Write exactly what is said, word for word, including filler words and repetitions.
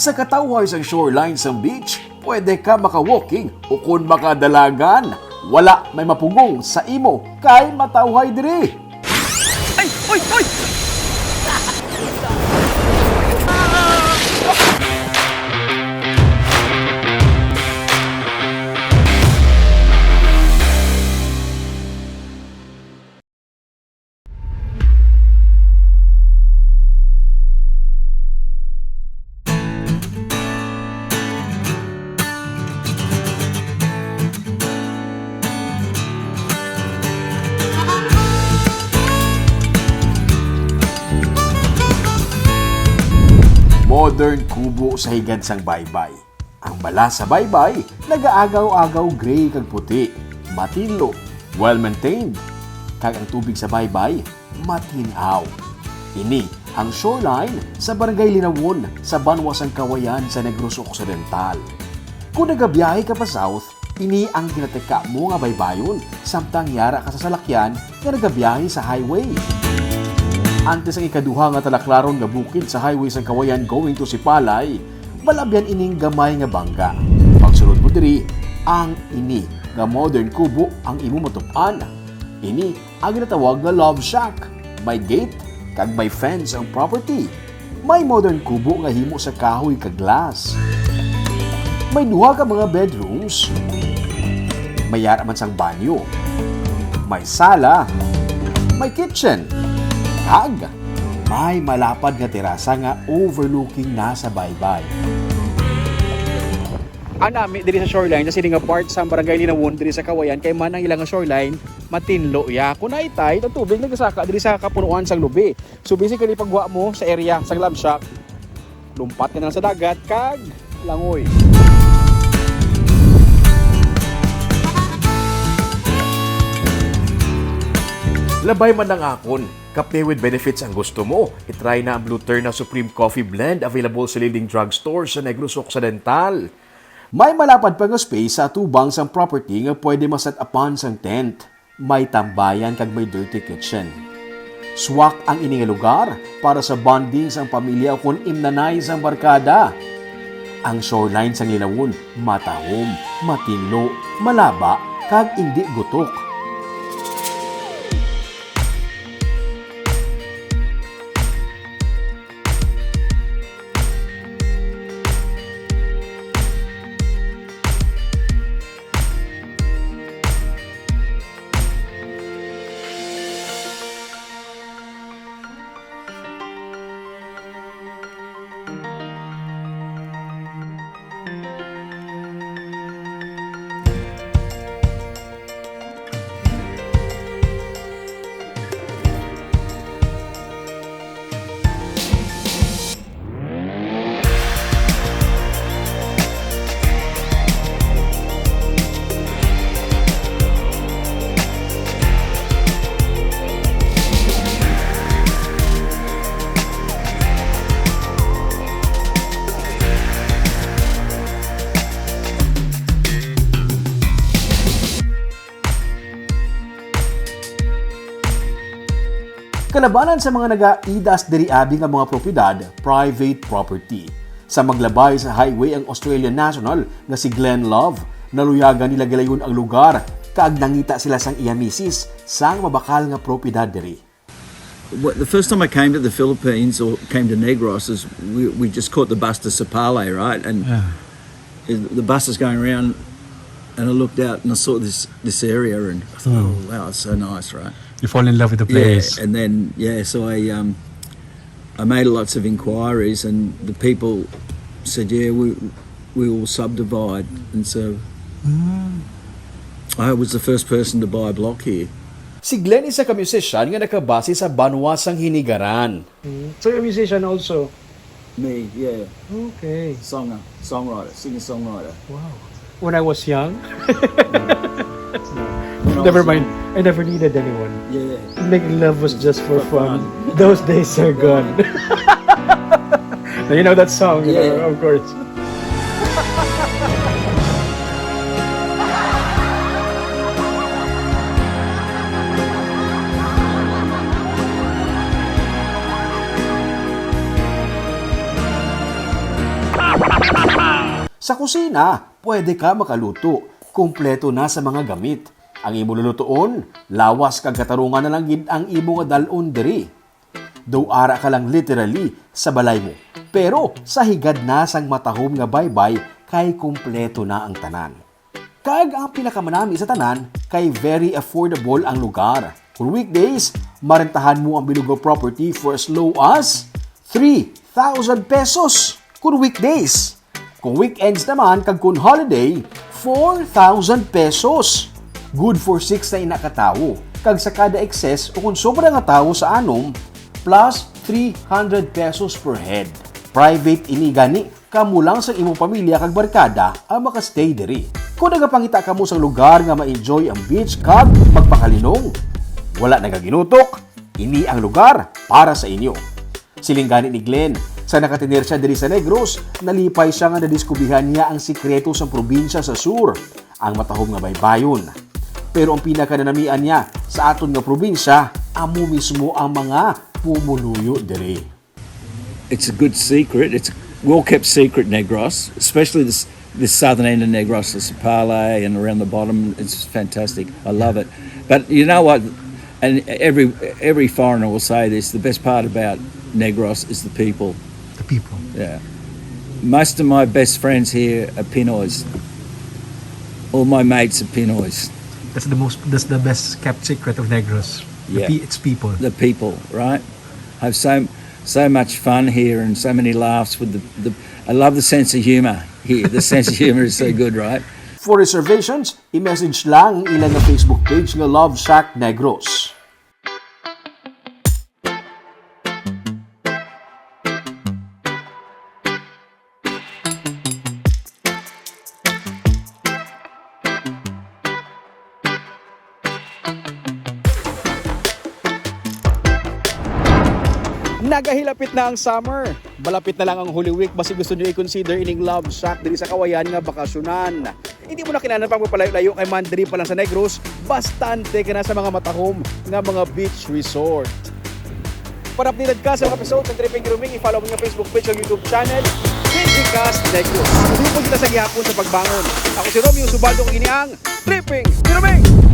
Sa katawhay sang shoreline sang beach, pwede ka maka-walking ukon makadalagan. Wala may mapugong sa imo kay matawhay diri. Ay! Oy! Oy! Modern kubo sa higad sang baybay. Ang bala sa baybay nagaagaw-agaw gray kag puti, matinlo, well-maintained, kag ang tubig sa baybay matin-aw. Ini ang shoreline sa Barangay Linawon sa Banwa sang Kawayan sa Negros Occidental. Kung nagabiyahe ka pa south, ini ang ginatika mo nga baybayon samtang yara ka sa salakyan nga nagabiyahe sa highway. Antes ang ikaduha nga talaklaron nga bukid sa highway sang Kawayan going to Sipalay, malabyan ining gamay nga bangga. Pagsulod mo diri, ang ini nga modern kubo ang imo matup-an. Ini ang ginatawag nga love shack. May gate kag may fence ang property. May modern kubo nga himo sa kahoy kag glass. May duha ka mga bedrooms. May yara man sang banyo. May sala. May kitchen. Kag may malapad nga terasa nga overlooking na sa baybay. Ang nami diri sa shoreline, sa sini nga part sa Barangay Linawon, diri sa Kawayan, kay man ang ilang shoreline, matinlo ya. Kung naay tide, ang tubig nagasaka diri sa kapunuan sang lubi. So basically, pagwa mo sa area sang love shack, lumpat ka na lang sa dagat, kag langoy. Labay man ang akon, kape with benefits ang gusto mo? I-try na ang Blue Terna Supreme Coffee Blend, available sa leading drugstore sa Negros Occidental. May malapad pa nga space sa atubang sang property nga pwede ma-set upan sang tent. May tambayan kag may dirty kitchen. Swak ang ini nga lugar para sa bonding sang pamilya ukon imnanay sang barkada. Ang shoreline sang Linawon matahom, matinlo, malaba, kag indi gutok. Kalabanan sa mga nagaidas diri abi nga mga propiedad, private property. Sa maglabay sa highway ang Australian national nga si Glenn Love, naluyagan nila gilayon ang lugar kag nangita sila sang iya misis sang mabakal nga propiedad diri. Well, the first time I came to the Philippines or came to Negros is we, we just caught the bus to Sipalay, right? And Yeah. the bus is going around, and I looked out and I saw this, this area, and I thought, Mm. "Oh, wow, it's so nice," right? You fall in love with the place. Yeah, and then, yeah, so I, um, I made lots of inquiries, and the people said, "Yeah, we, we will subdivide." And so Mm. I was the first person to buy a block here. Si Glenn isa ka musician nga nakabase sa banwa sang Hinigaran. Mm. So you're a musician also? Me, yeah. Okay. Singer, songwriter, singer-songwriter. Wow. When I was young? When I Never was mind. young. I never needed anyone. Yeah. Making love was just for For fun. fun. Those days are gone. Now you know that song, you Yeah. know, of course. Sa kusina, pwede ka makaluto. Kompleto na sa mga gamit. Ang imo lulutuon, lawas kag katarungan na lang gid ang imo nga dal-on diri. Daw ara ka lang literally sa balay mo. Pero sa higad na sang matahom nga baybay, kay kompleto na ang tanan. Kag ang pinakamanami sa tanan, kay very affordable ang lugar. Kung weekdays, marentahan mo ang bilog nga property for as low as three thousand pesos. Kung weekdays, kung weekends naman, kag kung holiday, four thousand pesos. Good for six na ina ka tawo. Kag sa kada excess o kung sobra nga tawo sa anom, plus three hundred pesos per head. Private ini gani, kamo lang sa imong pamilya kag barkada ang makastay diri. Kung nagapangita kamo sang lugar nga ma-enjoy ang beach kag magpakalinong, wala nagaginutok, ini ang lugar para sa inyo. Siling gani ni Glenn, sa nakatener siya diri sa Negros, nalipay siya nga nadiskubrihan niya ang sikreto sang probinsya sa sur, ang matahom nga baybayon. Pero ang pinakananamian niya sa aton nga probinsya, amo mismo ang mga pumuluyo diri. It's a good secret. It's well kept secret, Negros, especially this this southern end of Negros, the Sipalay and around the bottom. It's fantastic. I love it. But you know what? And every every foreigner will say this: the best part about Negros is the people. The people. Yeah. Most of my best friends here are Pinoys. All my mates are Pinoys. That's the most. That's the best kept secret of Negros. The Yeah. pe- its people. The people, right? I have so so much fun here and so many laughs with the, the I love the sense of humor here. The sense of humor is so good, right? For reservations, i-message lang ang ilang nga Facebook page nga Love Shack Negros. Nagahilapit na ang summer. Malapit na lang ang Holy Week, basi gusto niyo i-consider ining Love Shack diri sa Kawayan nga bakasyonan. Hindi mo na kinahanglan pang magpalayo-layo kay man diri pa lang sa Negros, bastante ka na sa mga matahom nga mga beach resort. Para updated ka sa mga episode sa Tripping Ruming, i-follow mo ang Facebook page ug YouTube channel, Tripping Cast Negros. Hindi po kita sa gihapon sa pagbangon. Ako si Romeo Subaldo, kag ini ang Tripping Ruming!